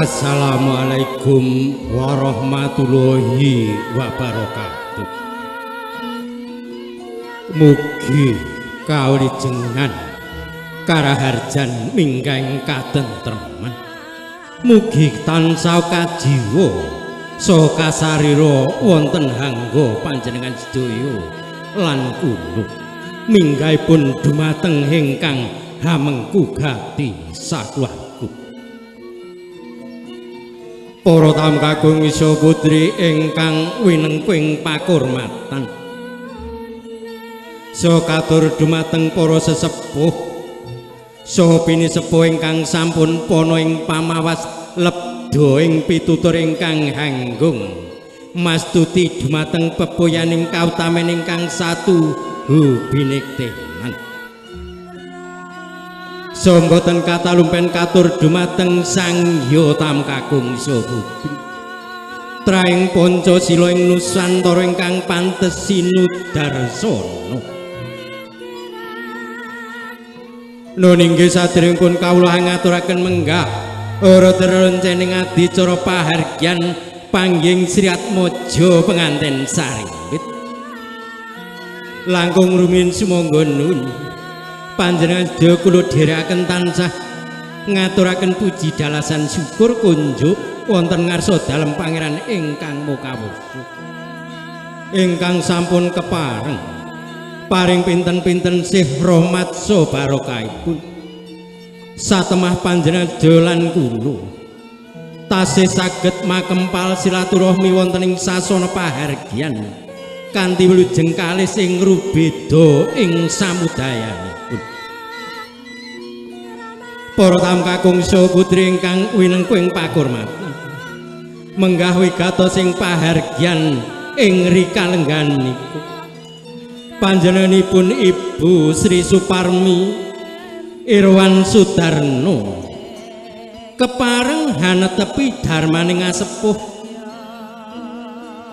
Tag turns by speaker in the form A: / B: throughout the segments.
A: Assalamualaikum warahmatullahi wabarakatuh. Mugi kawulijengan karaharjan minggahing katentreman. Mugi tansah kajiwa saha kasarira wonten hangga panjenengan sedaya lan kula. Minggahipun dumateng ingkang hamengku gati sakeluarga. Para tamu kakung isa putri ingkang winengkuing pakurmatan. Saha katur dumateng para sesepuh saha pinisepuh ingkang sampun pana ing pamawas lebda ing pitutur ingkang hanggung mastuti dumateng pepoyaning kautamen ingkang satu hubinektenan. Saha mboten katalumpen katur dumateng Sang Hyang Tamu Kakung isa putri traing Pancasila ing Nusantara ingkang pantes sinudarsana. Nun inggih saderengipun kawula ngaturaken menggah ora terencening adicara pahargyan panggih Sri Atmaja penganten sarimbit. Langkung rumiyin sumangga nun panjenengan sedaya kula dherekaken tansah ngaturaken puji dalasan syukur kunjuk wonten ngarsa dalem Pangeran ingkang Mukawasa ingkang sampun kepareng paring pinten-pinten sih rahmat saha barokahipun. Satemah panjenengan sedaya lan kula tasih saged makempal silaturahmi wonten ing sasana pahargyan kanthi wilujeng kalih sing rubeda ing samudayanipun. Para tamu kakung saha putri ingkang winengkuing pakurmatan, menggah wigatos ing pahargyan ing rikalenggan niku panjenenganipun Ibu Sri Suparmi Irwan Sudarno kepareng hanetepi dharmaning asepuh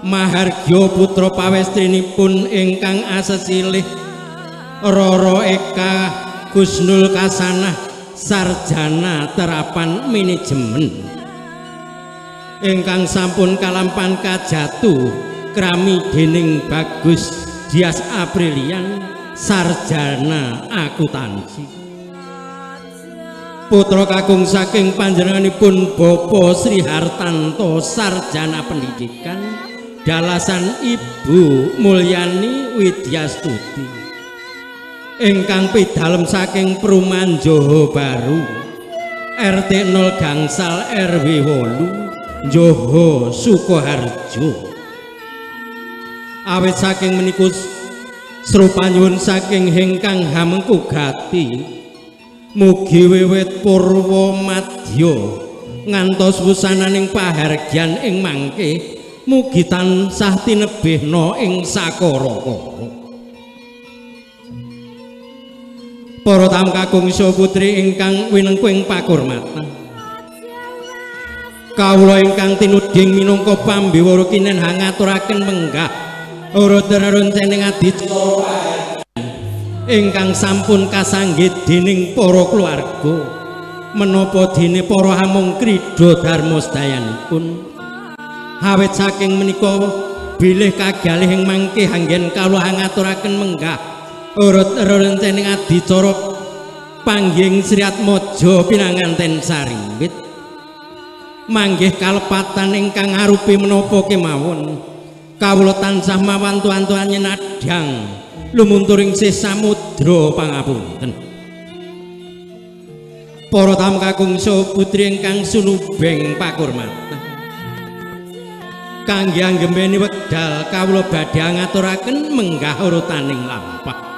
A: mahargya putra pawestrinipun ingkang asesilih Roro Eka Gusnul Kasanah sarjana terapan manajemen ingkang sampun kalampan kajatu krami dening Bagus Dias Aprilian sarjana akuntansi. Putra kakung saking panjenenganipun Bapak Sri Hartanto sarjana pendidikan dalasan Ibu Mulyani Widyastuti ingkang pidalem saking Perumahan Johor Baru RT 0 Gangsal RW 8 Johor Sukoharjo. Awit saking meniku srupanyuwun saking ingkang hamengku gati mugi wiwit purwa madya ngantos wusananing pahargyan ing mangke mugi tansah tinebihna ing sakara-kara. Para tamu kakung saha putri ingkang winengkuing pakurmatan, kawula ingkang tinuding minangka pambiwara kinen hangaturaken menggah ora terencening adicara ingkang sampun kasanggit dening para keluarga menapa dene para hamung krida dharma sedayanipun. Awit saking menika bilih kagalih ing mangke anggen kawula ngaturaken menggah ora rerencening adicara panggih Sri Atmaja pinanganten sarimbit manggih kalepatan ingkang arupi menapa kemawon kawula tansah mawantu-antuan nyenadang lumunturing sih samudra pangapunten. Para tamu kakung saha putri ingkang sunubeng pakurmatan, kangge anggembeni wekdal kawula badhe ngaturaken menggah urutaning lampah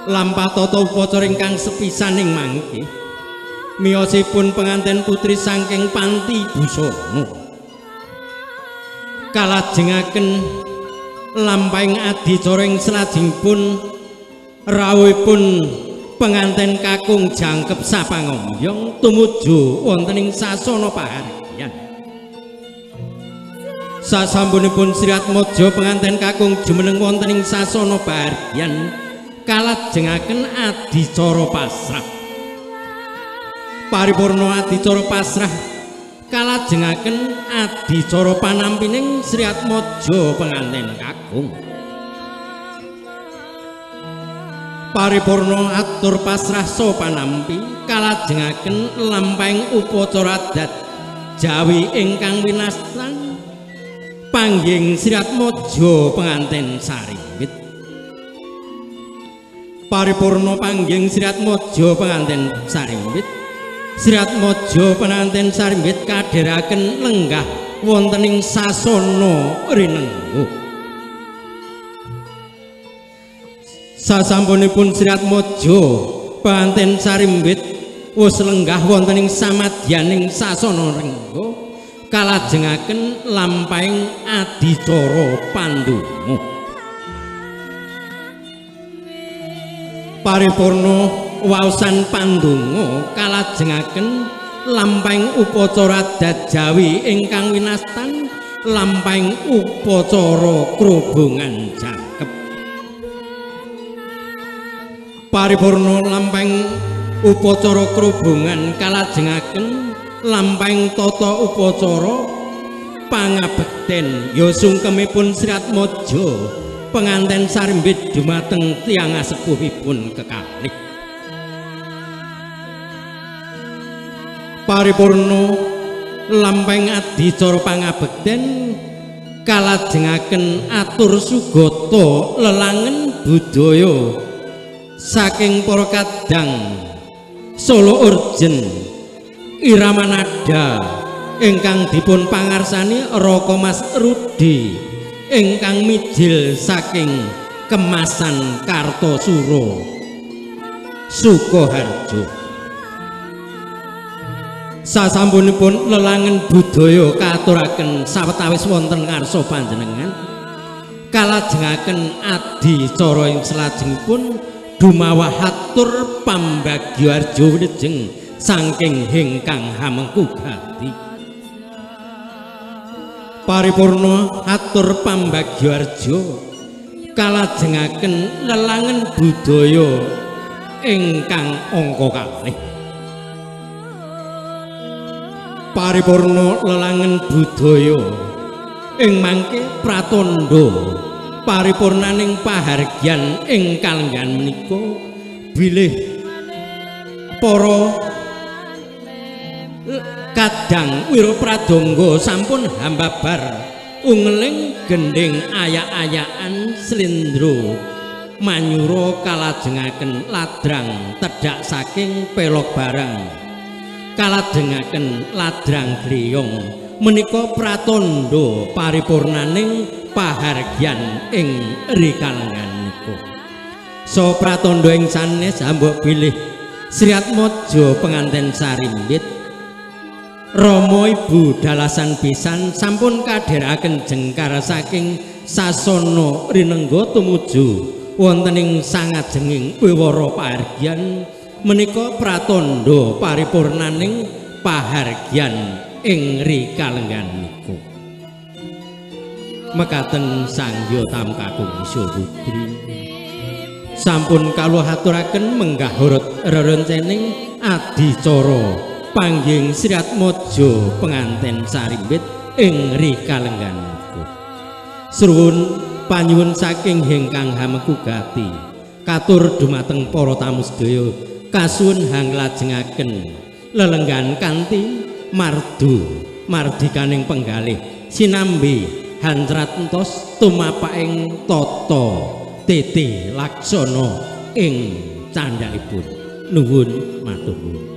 A: lampah tata upacara ingkang sepisan ing mangke miyosipun penganten putri saking panti busana kalajengaken lampahing adicara ing salajengipun rawuhipun penganten kakung jangkep sapangombyong tumuju wonten ing sasana pahargyan. Sasampunipun Sri Atmaja penganten kakung jumeneng wonten ing sasana pahargyan kalajengaken adicara pasrah. Paripurna adicara pasrah kalajengaken adicara panampining Sriatmaja penganten kakung. Paripurna atur pasrah saha panampi kalajengaken lampahing upacara adat Jawi ingkang winastan panggih Sriatmaja penganten sarimbit. Paripurna panggih Sriatmaja penganten sarimbit. Sriatmaja penganten sarimbit kadheraken lenggah wonten ing sasana rinengguh. Sasampunipun Sriatmaja penganten sarimbit wis lenggah wonten ing samadyaning sasana rengga kalajengaken lampahing adicara pandonga. Paripurna waosan pandonga kalajengaken lampahing upacara adat Jawi ingkang winastan lampahing upacara krobongan jangkep. Paripurna lampahing upacara krobongan kalajengaken lampahing tata upacara pangabekten ya sungkemipun Sriatmaja penganten sarimbit dumateng tiyang asepuhipun kekalih. Paripurna lampahing adicara pangabekten kalajengaken atur sugata lelangen budaya saking para kadang Solo Urgen irama nada ingkang dipun pangarsani Raka Mas Rudi ingkang mijil saking Kemasan Kartosuro Sukoharjo. Sasampunipun lelangen budaya katuraken sawetawis wonten ngarsa panjenengan kalajengaken adicara ing salajengipun dumawah atur pambagya arja wilujeng saking ingkang hamengku gati. Paripurna atur pambagya arja kalajengaken lelangen budaya ingkang angka kalih. Paripurna lelangen budaya ing mangke pratandha paripurnaning pahargyan ing kalenggan menika bilih para kadang wirapradangga sampun hambabar ungeling gendhing ayak-ayakan slendro manyura kalajengaken ladrang tedhak saking pelog barang kalajengaken ladrang griyong menika pratandha paripurnaning pahargyan ing rikalengan niku. So pratandha ing sanes hambok bilih Sriatmaja penganten sarimbit Rama Ibu dalasan pisan sampun kadheraken jengkar saking sasana rinengga tumuju wonten ing sangajenging wiwara pahargyan menika pratandha paripurnaning pahargyan ing rikalenggan niku. Mekaten sangya tam kakung Isya putri sampun kawula aturaken menggah urut rerencening adicara panggih Sriatmaja penganten sarimbit ing rikalenggan niku. Suwun panyuwun saking ingkang hamengku gati katur dumateng para tamu sedaya kasuwun hanglajengaken lelenggan kanthi mardu mardikaning penggalih sinambi hancratentos tumapaking tata titi laksana ing candhakipun. Nuwun matur nuwun.